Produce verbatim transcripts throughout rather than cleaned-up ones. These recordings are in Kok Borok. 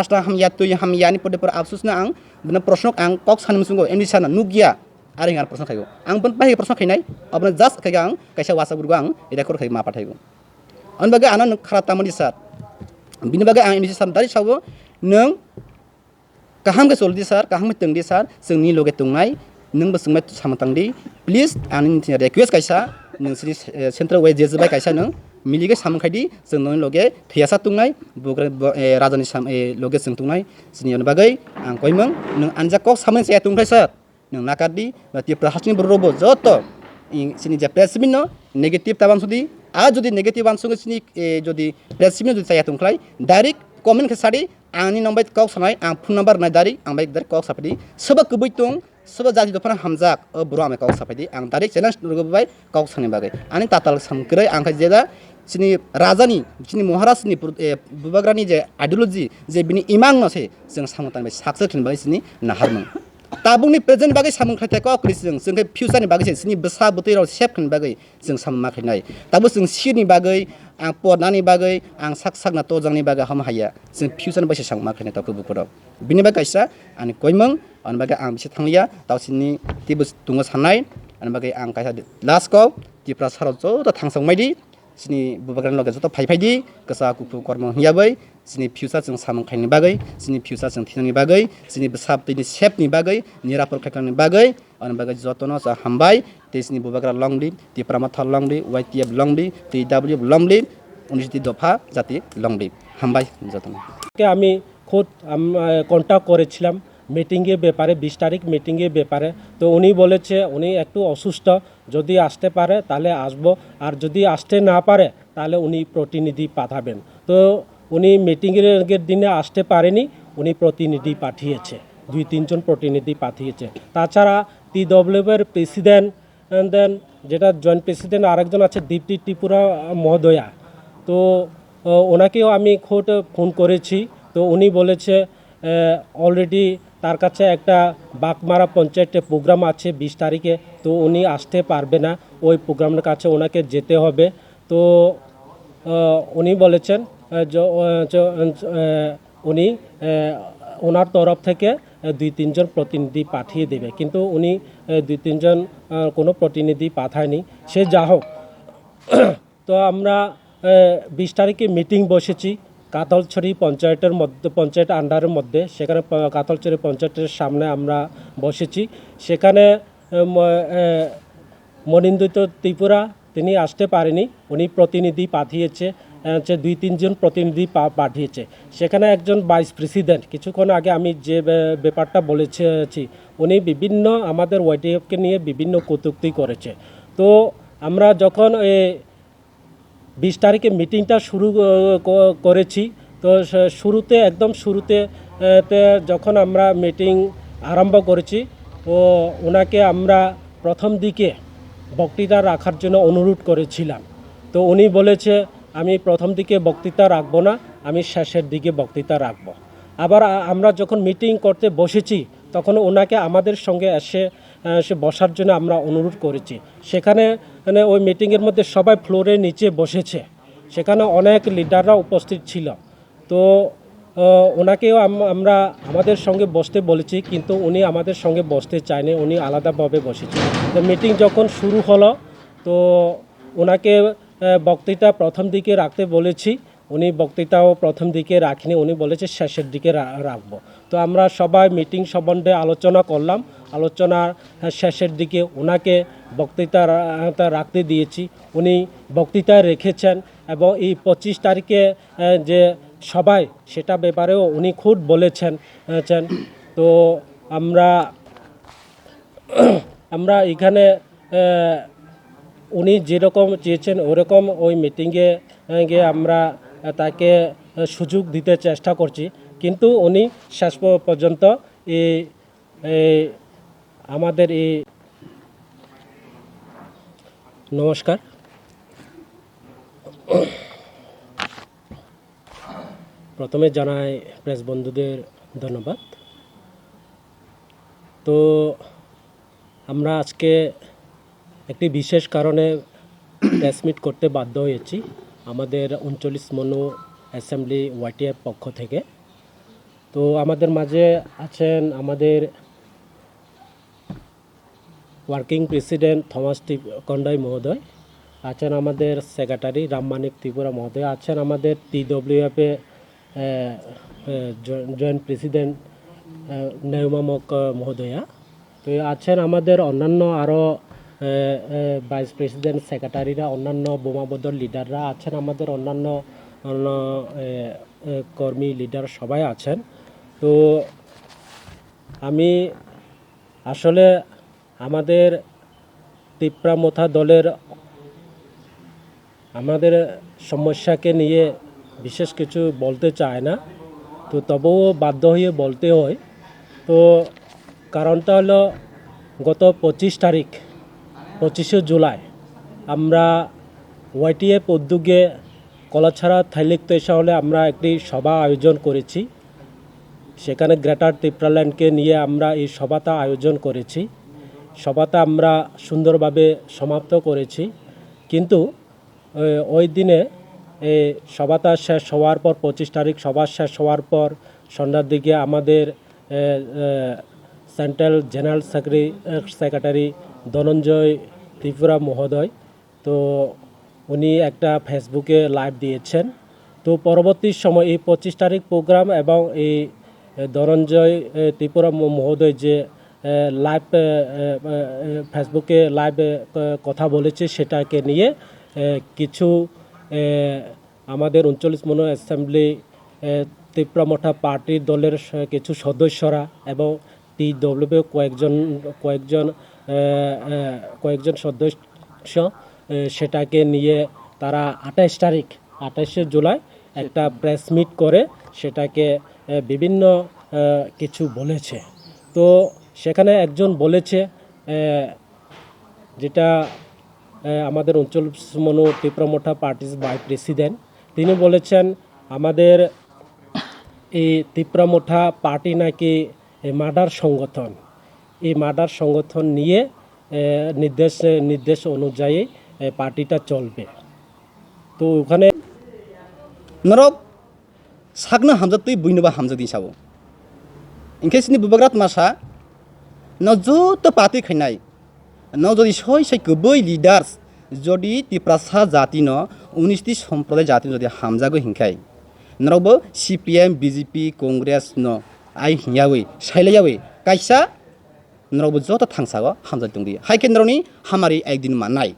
Rasta hamya, twi hamya ni pore pore afsus na ang bini proshno ang kok sani musungo M D sir no nukya, are ang proshno khayo. Ang bon pai proshno khainai, aboni just khaga ang kaisa WhatsApp group ang record khai ma pathaigo. Ani bagwi ano nwng khara tamani sir. Bini bagwi ang M D sir dari sabo, nwng kaham khe chol di sir, kaham khe tong di sir, chwng nini loge tongnai, nwng bo chwngbai samung tang di. Please, ani nini request kaisa, nwng sini, eh, central wise je bai kaisa nwng miligwi samung khai di, chwng nini loge thwiyasa tongnai, bugra-, bo-, eh, rajani sam-, eh, loge chwng tongnai, chini ani bagwi ang koimwng, nwng anja kok samani chaya tongkhlai sir. Nwng nakar di, ba Tripura hasteni borok rokbo joto, i, chini je press meet no negative ta wansudi, a jodi negative wansugwi chini, e, jodi press meet no jodi chaya tongkhlai, direct comment khe sadi, ani nang bai kok sanai, ang phone number rwnai direct, ang bai direct kok sapadi, sobo kwbwi tong, sobo jati dophano hamjak, o boro ang bai kok sapaidi, ang direct challenge rwgwi bai kok sani bagwi. Ani tatal sam kwrwi, ang khe jeda chini rajani, chini Maharajni pur-, e, bubagrani je ideology, je bini imang no se, chwng samung tangwi success khaini bagwi chini naharmung. Tabukni present bagwi samung khlai khe kok kwrwi chwng, chwng khe future ni bagwi se chini bwsa bwtwi rok save khaini bagwi chwng samung ma khlainai. Tabuk chwng sirni bagwi, ang pornani bagwi, ang sak sakna tojakni bagwi hom haiya. Chwng future ni bagwi se samung ma khlainai tabuk bukhuk rok. Bini bagwi kaisa ani koimwng, ani bagwi ang bisi thangliya, tabuk chini teibo tongo sanai, ani bagwi ang kaisa last kok, Tripura sarok joto thangsok mai di. Chini bubagrani loge joto phai phai di, kwchak kuphur kormo hiya bai, chini future chwng samung khaini bagwi, chini future chwng thinani bagwi, chini bwsa bwtwini safety ni bagwi, nirapor khaikhlani bagwi, ani bagwi jotono cha hambai, tei chini bubagra long live, Tipra Motha long live, Y T F long live, T W F long live, unishiti dopha jati long live. Hambai jotono. কে আমি খুদ আম-, আহ, কন্ট্যাক্ট করেছিলাম মিটিংয়ের ব্যাপারে, বিশ তারিখ মিটিংয়ের ব্যাপারে। তো উনি বলেছে উনি একটু অসুস্থ, যদি আসতে পারে তাহলে আসবো, আর যদি আসতে না পারে তাহলে উনি প্রতিনিধি পাঠাবেন। তো উনি মিটিংয়ের দিনে আসতে পারেনি, উনি প্রতিনিধি পাঠিয়েছে, দুই তিনজন প্রতিনিধি পাঠিয়েছে। তাছাড়া টি ডব্লিউ এর প্রেসিডেন্ট, দেন যেটা জয়েন্ট প্রেসিডেন্ট আরেকজন আছে দীপ্তি ত্রিপুরা, আহ, মহোদয়া। তো, আহ, ওনাকেও আমি খুদ ফোন করেছি। তো উনি বলেছে, আহ, অলরেডি তার কাছে একটা বাগমারা পঞ্চায়েতে প্রোগ্রাম আছে বিশ তারিখে, তো উনি আসতে পারবে না, ওই প্রোগ্রামের কাছে ওনাকে যেতে হবে। তো, আহ, উনি বলেছেন, আহ, য-, আহ, য-, আহ, উনি, আহ, ওনার তরফ থেকে, আহ, দুই তিনজন প্রতিনিধি পাঠিয়ে দেবে, কিন্তু উনি, আহ, দুই তিনজন, আহ, কোনো প্রতিনিধি পাঠায়নি। সে যা হোক, তো আমরা, আহ, বিশ তারিখে মিটিং বসেছি কাতলছড়ি পঞ্চায়েতের মধ্যে, পঞ্চায়েত আন্ডারের মধ্যে। সেখানে প-, কাতলছড়ি পঞ্চায়েতের সামনে আমরা বসেছি। সেখানে, আহ, ম-, আহ, মনিন্দিত ত্রিপুরা তিনি আসতে পারেনি, উনি প্রতিনিধি পাঠিয়েছে, আহ, হচ্ছে দুই তিনজন প্রতিনিধি পা-, পাঠিয়েছে। সেখানে একজন ভাইস প্রেসিডেন্ট, কিছুক্ষণ আগে আমি যে বে-, ব্যাপারটা বলেছি, উনি বিভিন্ন আমাদের ওয়াইটিএফকে নিয়ে বিভিন্ন কটূক্তি করেছে। তো আমরা যখন এ, বিশ তারিখে মিটিংটা শুরু, আহ, ক-, করেছি। তো শু-, শুরুতে, একদম শুরুতে, আহ, তে যখন আমরা মিটিং আরম্ভ করেছি, তো ওনাকে আমরা প্রথম দিকে বক্তৃতা রাখার জন্য অনুরোধ করেছিলাম। তো উনি বলেছে, "আমি প্রথম দিকে বক্তৃতা রাখবো না, আমি শেষের দিকে বক্তৃতা রাখবো।" আবার আ-, আমরা যখন মিটিং করতে বসেছি, তখন ওনাকে আমাদের সঙ্গে এসে, আহ, এসে বসার জন্য আমরা অনুরোধ করেছি। সেখানে, মানে, ওই মিটিংয়ের মধ্যে সবাই ফ্লোরের নিচে বসেছে। সেখানে অনেক লিডাররা উপস্থিত ছিল। তো, আহ, ওনাকেও আম-, আমরা আমাদের সঙ্গে বসতে বলেছি, কিন্তু উনি আমাদের সঙ্গে বসতে চায়নি, উনি আলাদাভাবে বসেছিলেন। তো মিটিং যখন শুরু হলো, তো ওনাকে, আহ, বক্তৃতা প্রথম দিকে রাখতে বলেছি, উনি বক্তৃতাও প্রথম দিকে রাখেনি, উনি বলেছে শেষের দিকে রা-, রাখবো। তো আমরা সবাই মিটিং সম্বন্ধে আলোচনা করলাম, আলোচনার, আহ, শেষের দিকে ওনাকে বক্তৃতা রা-, রাখতে দিয়েছি। উনি বক্তৃতা রেখেছেন এবং এই পঁচিশ তারিখে, আহ, যে সভায়, সেটা ব্যাপারেও উনি খুদ বলেছেন, আহ, ছেন। তো আমরা, আমরা এখানে, আহ, উনি যেরকম চেয়েছেন ওরকম ওই মিটিংয়ে, আহ, গিয়ে আমরা, আহ, তাকে, আহ, সুযোগ দিতে চেষ্টা করছি, কিন্তু উনি শেষ প-, পর্যন্ত এই, এই আমাদের এই, নমস্কার। প্রথমে জানাই প্রেস বন্ধুদের ধন্যবাদ। তো আমরা আজকে একটি বিশেষ কারণে প্রেস মিট করতে বাধ্য হয়েছি আমাদের ঊনচল্লিশ মনু অ্যাসেম্বলি ওয়াইটিএফ পক্ষ থেকে। তো আমাদের মাঝে আছেন আমাদের ওয়ার্কিং প্রেসিডেন্ট থমাস টি-, কন্ডাই মহোদয়, আছেন আমাদের সেক্রেটারি রামমানিক ত্রিপুরা মহোদয়, আছেন আমাদের টিডব্লিউএফ এ, এ, এ, জ-, জয়েন্ট প্রেসিডেন্ট, এ, নেওমা মক, এ, মহোদয়া। তো আছেন আমাদের অন্যান্য আরও, এ, এ, ভাইস প্রেসিডেন্ট, সেক্রেটারিরা, অন্যান্য বোমাবন্দর লিডাররা আছেন, আমাদের অন্যান্য, অন্য, এ, এ, কর্মী লিডার সবাই আছেন। তো আমি আসলে আমাদের তিপ্রা মথা দলের আমাদের সমস্যাকে নিয়ে বিশেষ কিছু বলতে চায় না, তো তবুও বাধ্য হয়ে বলতে হয়। তো কারণটা হলো, গত পঁচিশ তারিখ, পঁচিশে জুলাই, আমরা ওয়াইটিএফ উদ্যোগে কলাছড়া থাইলিক তৈশা হলে আমরা একটি সভা আয়োজন করেছি। সেখানে গ্রেটার তিপ্রাল্যান্ডকে নিয়ে আমরা এই সভাটা আয়োজন করেছি। সভাটা আমরা সুন্দরভাবে সমাপ্ত করেছি, কিন্তু এ, ওই দিনে এই সভাটা শেষ হওয়ার পর, পঁচিশ তারিখ সভা শেষ হওয়ার পর সন্ধ্যার দিকে আমাদের, এ, এ, সেন্ট্রাল জেনারেল সেক্রেটারি, এ, সেক্রেটারি ধনঞ্জয় ত্রিপুরা মহোদয়, তো উনি একটা ফেসবুকে লাইভ দিয়েছেন। তো পরবর্তী সময় এই পঁচিশ তারিখ প্রোগ্রাম এবং এই, এ, ধনঞ্জয়, এ, ত্রিপুরা ম-, মহোদয় যে এ, লাইভ, এ, এ, এ, ফেসবুকে লাইভে, এ, কথা বলেছে, সেটাকে নিয়ে, এ, কিছু, এ, আমাদের ঊনচল্লিশ মনো অ্যাসেম্বলি, এ, তিপ্রা মথা পার্টির দলের স-, কিছু সদস্যরা এবং টিডব্লিউপি কয়েকজন, কয়েকজন, এ, এ, কয়েকজন সদস্য, এ, সেটাকে নিয়ে তারা আঠাশ তারিখ, আঠাশে জুলাই একটা প্রেস মিট করে সেটাকে, এ, বিভিন্ন, এ, কিছু বলেছে। তো সেখানে একজন বলেছে, এ, যেটা, এ, আমাদের ঊনচল্লিশ মনো তিপ্রা মথা পার্টির ভাইস প্রেসিডেন্ট, তিনি বলেছেন, আমাদের এই তিপ্রা মথা পার্টি নাকি এই মার্ডার সংগঠন, এই মার্ডার সংগঠন নিয়ে, এ, নির্দেশ, নির্দেশ অনুযায়ী, এ, পার্টিটা চলবে। তো ওখানে Norok sakno hamjak twi buino ba hamjak di sao. Hinkhe chini bubagra tma sa, no joto party khainai, no jodi soi soi kwbwi leaders, jodi Tiprasa jati no unishti somproday jati no jodi hamjagwi hinkhai, norok bo C P M, B J P, Congress no ai hingyawi, sailaiyawi, kaisa norok bo joto thangsago hamjak tongdi. Hai khe norokni hamari ekdin mannai.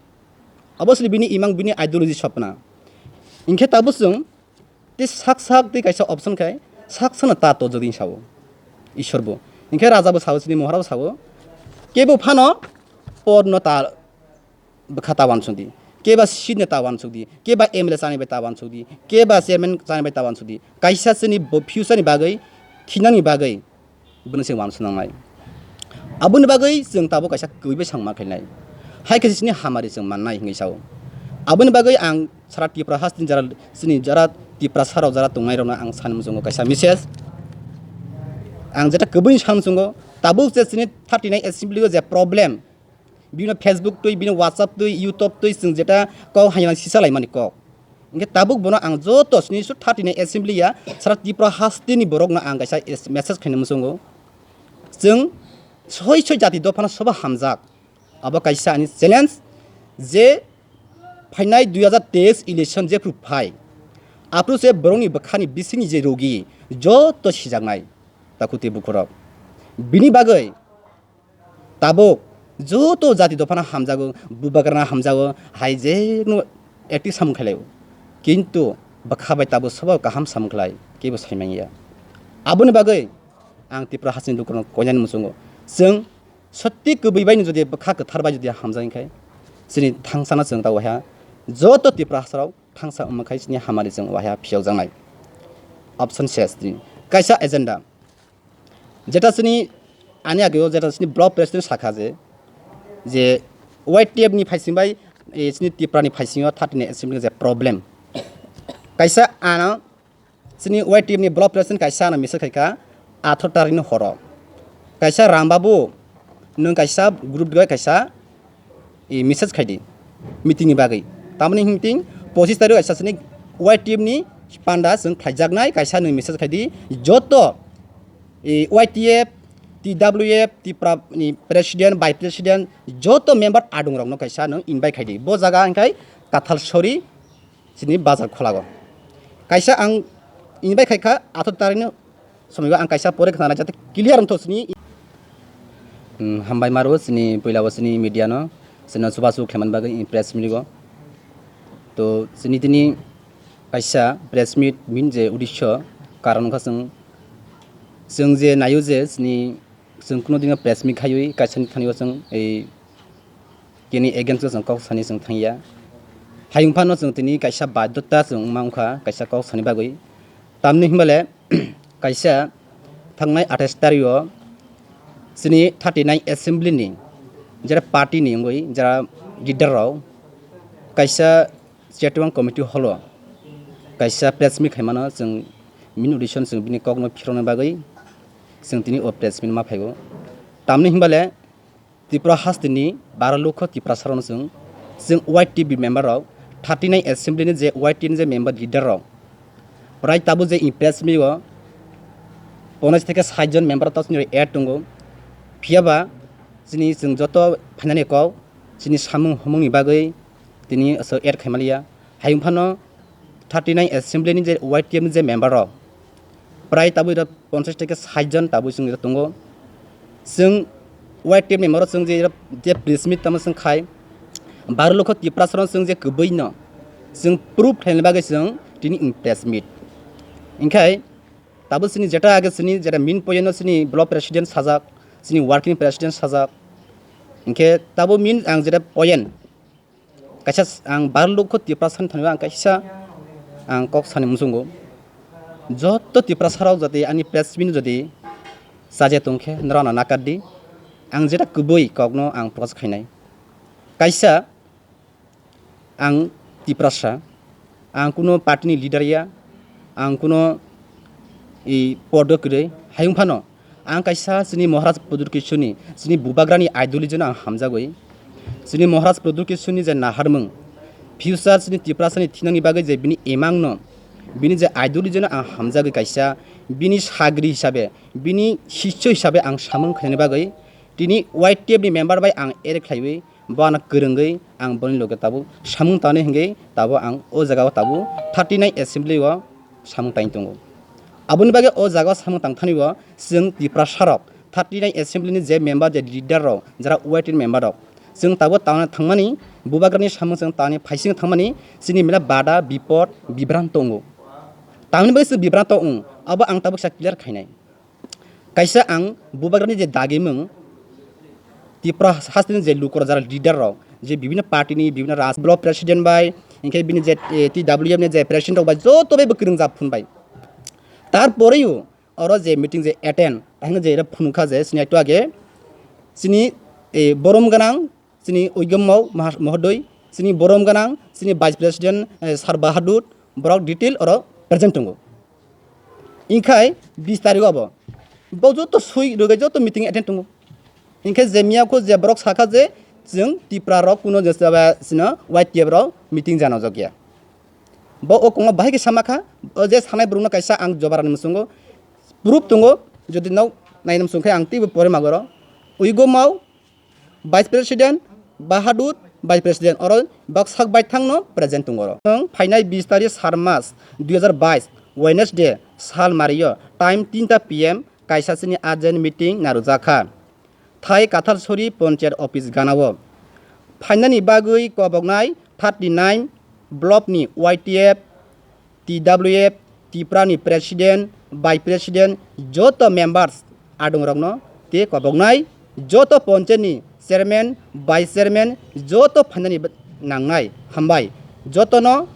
Abo sini bini imang, bini ideology, sopna. Hinkhe tabuk chwng tei sak sak tei kaisa option khai sak sakno ta tojagwi sao Ishwar bo. Hinkhe raja bo sao, chini mohora bo sao, kebo phano porno ta bwkha ta uansukdi, keba seat no ta uansukdi, keba M L A chani bai ta uansukdi, keba chairman chani bai ta uansukdi. Kaisa chini bo future ni bagwi, thinani bagwi, bono se uansuknangnai. Aboni bagwi chwng tabuk kaisa kwbwi bai samung ma khainai. Hai khe chini hamari chwng mannai hinwi sao. Aboni bagwi ang sara Tipra hasteni jara, chini jara Tiprasa rok jara tongnai rokno ang sani muchungo kaisa message. Ang jeta kwbwi sani muchungo, tabuk je chini thirty-nine assembly o je problem, bini Facebook twi, bini WhatsApp twi, YouTube twi chwng jeta kok haino sisa laimani kok. Hinkhe tabuk bono ang joto chini thirty-nine assembly ya sara Tipra hasteni borokno ang kaisa es-, message khaina muchungo. Chwng soi soi jati dophano sobo hamjak. Abo kaisa ani challenge je phainai dui hazar teis election jephru phai, aphuru se borokni bwkhani bisingni je rogi joto sijaknai takhuk tei bukhurok. Bini bagwi tabuk joto jati dophano hamjago, bubagrano hamjago, hai jekno active samung khlailaio. Kintu bwkha bai tabuk sobo kaham samung khlai, kebo saimanya. Aboni bagwi ang Tripura hasteni lukurokno koinani muchungo. Chwng sotti kwbwi baino jodi bwkha kwthar bai jodi hamjak khe, chini thangsano chwng ta waiha joto Tripura hasteo thangsa wngma khe chini hamari chwng waiha phiyokjaknai. Option ses chini kaisa agenda. Jeta chini ani ageo jeta chini block president sakha je, je Y T F ni phaising bai, eh, chini Tripura ni phaisingo thirty ni assembly je problem. Kaisa ano chini Y T F ni block president kaisa ano message khaikha atharo tarikni horo. Kaisa Rambabu nwng kaisa group doi kaisa i message khaidi meeting ni bagwi. Tamoni hinting pochis tarik kaisa chini Y T F ni panda chwng khlaijaknai kaisa nwng message khaidi joto I Y T F, T W F, Tipra ni president, vice president, joto member adung rokno kaisa nwng invite khai di. Bo jaga hwnkhe Kathal Sori chini bazar kholago. Kaisa ang invite khai kha athar tarikh ni somoio ang kaisa pore khna jate clear wngtho chini. Hmm, hambai maro chini puila bo chini media no, chini chubachu khlaiman bagwi press meet o. To chini tini kaisa press meet min je udisho karon wngkha chwng, chwng je naio je chini, chwng kuno dino press meet khaiwi kaisa ni thani o chwng ei kini against o chwng kok sani chwng thangya. Hayung phano chwng tini kaisa baddhota chwng wngma wngkha kaisa kok sani bagwi. Tamni hwnba le kaisa thangnai athais tario chini thirty nine assembly ni jera party ni wngwi jera leader rok kaisa Chetwang committee hall o kaisa press meet khaimano chwng, min audition chwng bini kokno phirokna bagwi chwng tini o press meet ma phaigo. Tamni hwnba le Tripura hasteni baro lukho Tiprasa rokno chwng, chwng Y T F member rok, thirty nine assembly ni je Y T F ni je member leader rok, prai tabuk je in press meet o ponchas theke sait jon member rok tabuk chini add tongo. Phiya ba chini chwng joto phainani kok chini samung humung ni bagwi tini aswk add khaimaliya. Hayung phano thirty nine assembly ni je Y T F ni je member rok, prai tabuk rok ponchas theke sait jon tabuk chwng tongo. Chwng Y T F ni member chwng je, je press meet tamo chwng khai, baro lukho Tiprasa rok chwng je kwbwi no chwng proof khlaina bagwi chwng tini in press meet. Hinkhe tabuk chini jeta age chini jeta min point no chini block president sajak, chini working president sajak. Hinkhe tabuk min ang jeta point kaisa s-, ang baro lukho Tiprasa ni thani ang kaisa ang kok sani muchungo. Joto Tiprasa rok jodi ani press meet jodi chaja tongkhe norok ano nakar di. Ang jeta kwbwi kokno ang prokash khainai. Kaisa ang Tiprasa, ang kuno party ni leader ya, ang kuno i podo kwrwi, hayung phano ang kaisa chini Maharaj Pradyut Kishore ni, chini bubagrani ideology no ang hamjagwi. Chini Maharaj Pradyut Kishore ni je naharmung, future chini Tiprasa ni thinangni bagwi je bini emang no, bini je ideology no ang hamjagwi kaisa, bini sagri hisabe, bini sisyo hisabe ang samung khainani bagwi tini Y T F ni member bai ang add khlaiwi, bo ano kwrwngwi ang boni loge tabuk samung tangnai hwngwi tabuk ang o jaga o tabuk thirty nine assembly o samung tang tongo. Aboni bagwi o jaga o samung tang thani o chwng Tiprasa rok thirty nine assembly ni je member, je leader rok, jara Y T F member rok, chwng tabuk tangna thangmani, bubagrani samung chwng tangni phaising thangmani chini mela bada bipod bibran tongo. Tamni bagwi chwng bibran tong, abo ang tabuk sa clear khainai. Kaisa ang bubagrani je dagimung, Tripura hasteni je lukurok jara leader rok, je bibhinno party ni, bibhinno raj block president bai, hinkhe bini je, eh, T W F ni je president rok bai joto bai bo kwrwngjak phun bai. Tarporeo oro je meeting je attend, taino je ero phunukha je sini ektu age, sini, eh, borom gwnang, chini Uigom Mao maha-, mohodoi, chini borom gwnang, chini vice president, eh, Sar Bahadur, borok detail oro present tongo. Ingkhai bis tarikh abo, bo joto sui rwgwi joto meeting attend tongo. Ingkhe je miyakho je borok sakha je chwng Tipra rok kuno je saba sino Y T F rok meeting jana jokya. Bo o kongma bahai khe sama kha, o je sanai borokno kaisa ang jobarani muchungo proof tongo, jodi nok nainam sungkhe ang teibo pore magoro. Uigom Mao, Vice President Bahadur, Vice President oro baksak baithangno present tongo oro. Nwng phainai bis tarikh sar mas dui hajar bais Wednesday sal mario time tinta P M kaisa chini urgent meeting narwkjakha. Thai Kathalsori Ponchayat Office ganao phainani bagwi koboknai thirty nine block ni Y T F, T W F, Tipra ni President, Vice President, joto members adungrokno tei koboknai joto ponchayat ni chairman, vice chairman joto phainani nangnai. Hambai jotono,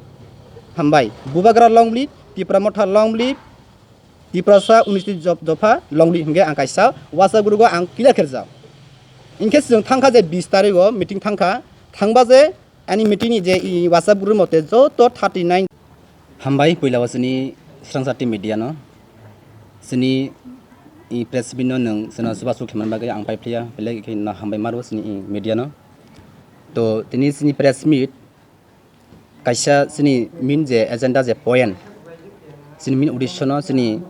hambai. Bubagra long live, Tipra Motha long live, Tiprasa unishti job dopha long live hingke ang kaisa WhatsApp group o ang clear kherjak. Hingke chwng thangkha je bis tarikh o meeting thangkha, thangba je ani meeting ni je i WhatsApp group mote joto thirty nine. Hambai puila o chini Srangsa Team Media no. Chini i press meet no nwng chwngno chubachu kheman bagwi ang pai phliya, belai khe no hambai maro chini i media no. To tini chini press meet kaisa chini main je agenda je point, chini main uddesho no chini